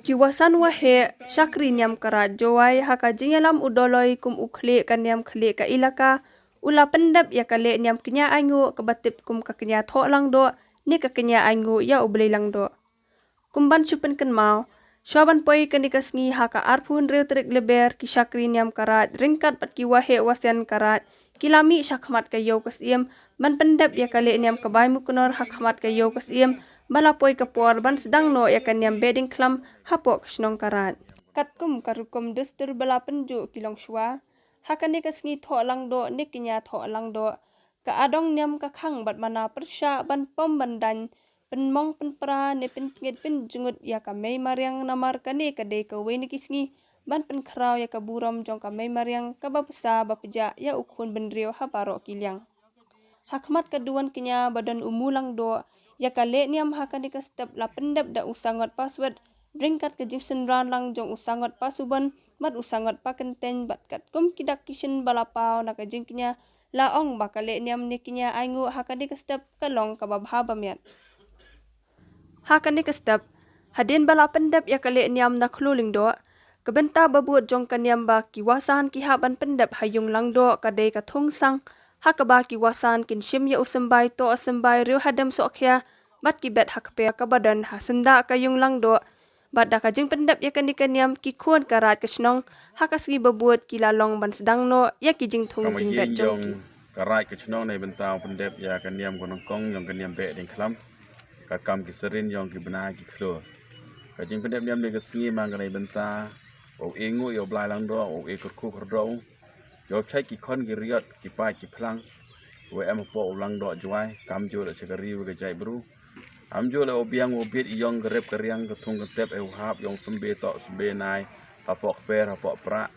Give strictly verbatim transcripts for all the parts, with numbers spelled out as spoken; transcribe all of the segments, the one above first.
Ki wasan waheh shakri niam ka Raid Jowai ha ka jingïalam u Doloi kum u khlieh ka niam khlieh ka ilaka, u la pyndep ïa ka leh niam kñia ainguh kaba tip kum ka kñia thoh langdoh ne ka kñia ainguh ïa u Blei langdoh. Kum ban shu pynkynmaw, shuwa ban poi kane ka sngi ha ka arphew hynriew tarik Lber, ki shakri niam ka Raid ryngkat bad ki waheh wasian ka Raid ki la mih sha khmat ka ïew ka Syiem ban pyndep ïa ka leh niam ka Bai Muknor ha khmat ka ïew ka Syiem, ba la poi ka por ban sdang noh ïa ka niam Behdeiñkhlam hapoh ka shnong ka Raid. Katkum ka rukom dustur ba la pynjuh ki longshuwa, ha kane ka sngi thoh langdoh ne kñia thoh langdoh, ka adong niam ka khang bad mana pyrshah ban pom ban daiñ, pynmong pynpra ne pyntngit pynjngut ïa ka mei mariang, namar kane ka dei kawei na ki sngi ban pynkhraw ïa ka burom jong ka mei mariang kaba pisa ba pjah ïa u khun bynriew ha baroh ki liang. Ha khmat ka duwan kñia ba don u Mu langdoh, ïa ka leh niam ha kane ka step la pyndep da u Sangot Paswet ryngkat ka jingsynran lang jong u Sangot Pasubon bad u Sangot Pakynteiñ, bad katkum ki dak ki shin ba la paw na ka jingkñia, la ong ba ka leh niam ne kñia ainguh ha kane ka step ka long kaba bha ba miat. Ha kane ka step, hadien ba la pyndep ïa ka leh niam na khloo lyngdoh, ka bynta ba bud jong ka niam ba ki wasan ki hap ban pyndep ha ïung langdoh ka dei ka thung sang, ha kaba ki wasan kin shim ïa u symbai toh symbai riew hadem sohkhia, bad ki bet ha kper kaba don ha syndah ka ïung langdoh, bad da ka jingpyndep ïa kane ka niam, ki khun ka Raid ka shnong ha ka sngi ba bud ki la long ban sdang noh ïa ki jingthung jingbet jong ki. Ka Raid ka shnong na bynta pyndep ïa ka niam ka nyngkong jong ka niam Behdeiñkhlam, ka kam ki syrin jong ki bnai ki khlur. Ka jingpyndep niam na ka sngi man ka na bynta u e nguh ïa u Blai langdoh, u e kyrkhu kyrdoh, ïa u chait ki khon ki riot, ki paid ki phlang, u em hapoh u langdoh Jowai, kam ju leh sha ka ri wa ka jaitbru. Am ju leh u biang u bit ïong ka rep ka riang, ka thung ka tep, e u hap ïong symbai toh symbai nai, hapoh kper hapoh prah,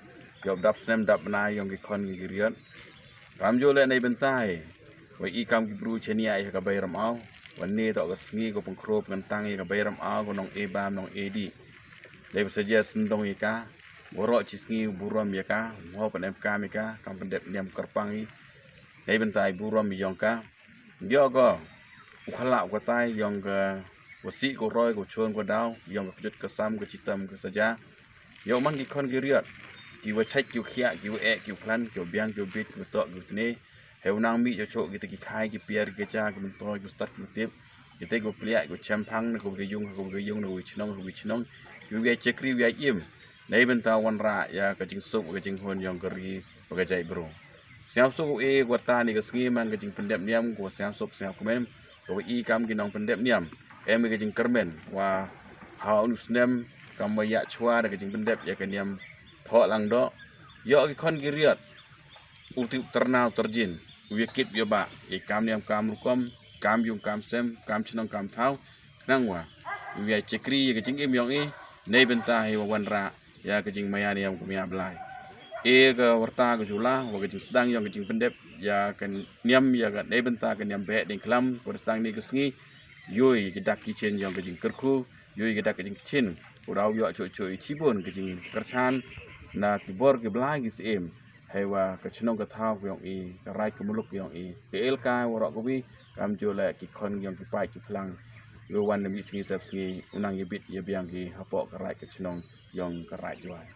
ïa u dap snem dap bnai ïong ki khon ki riot. Kam ju leh na bynta, wa i kam ki bru chania ïa ka Bai Ramaw, wa ne toh ka sngi ka pynkhrup ngan tang ïa ka Bai Ramaw, ka nong e bam nong e dih. Dei ba sa jia sendong ïa ka, waroh chi sngi burom ïa ka, mo pan em kam ïa ka, kam pyndep niam kyrpang i. Dei bynta i burom ïong ka. Ïong ka, u khala u katai, ïong ka, u sih ka roi, ka chon ka daw, ïong ka kjut ka sam, ka chitam ka saja. Ïong man ki khon ki riot, ki wa chait, ki wa khiah, ki wa eh, ki wa phlan, ki wa biang, ki wa bit, ki wa toh, ki wa tne. He u nang mih ïa choh kita ki khai, ki piar, ki kacha, ki myntoi, ki wa stad, ki wa tip. Kita ki wa pliah, ki wa chemphang, na ka wa ka ïung, na ka wa ka ïung, na ka wa ka chnong, na ka wa ka chnong. Ki wa chakri, wa im. Nei bynta wanrah ïa ka jingsuk, ka jinghun ïong ka ri, wa ka jaitbru. Sngewsuk u e, wa ta ni ka sngi man ka jingpyndep niam, ka wa sngewsuk, sngewkmen, ka wa i kam ki nongpyndep niam. Em ka jingkyrmen, wa ha u snem, kam wa ïa chwa da ka jingpyndep ïa ka niam thoh langdoh. Ïoh ki khon ki riot, u tip tyrna u tyrjin, u ïa kit ïa ba, i kam niam kam rukom, kam ïung kam sem, kam chnong kam thaw, khnang wa u ïa chakri ïa ka jingim ïong i, nei bynta hi wa wanrah ïa ka jingmaïa niam ka mia Blai. E ka warta ka jula, wa ka jingsdang ïong ka jingpyndep ïa ka niam ïa ka nei bynta ka niam Behdeiñkhlam, ka wa sdang ni ka sngi, ïoi ka dak ki chen ïong ka jingkyrkhu, ïoi ka dak ka jingkchin, u daw ïoh choh choh i chibun ka jingkyrchan, na ki bor ki Blai ki syiem. Hei wa ka chnong ka thaw ka ïong i, ka raij ka muluk ka ïong i, ka elaka waroh ka wi, kam ju leh ki khon ïong ki paid ki phlang. Ïa wan na mi sngi sep sngi, u nang ïa bit ïa biang ki hapoh ka raij ka chnong ïong ka raij Jowai.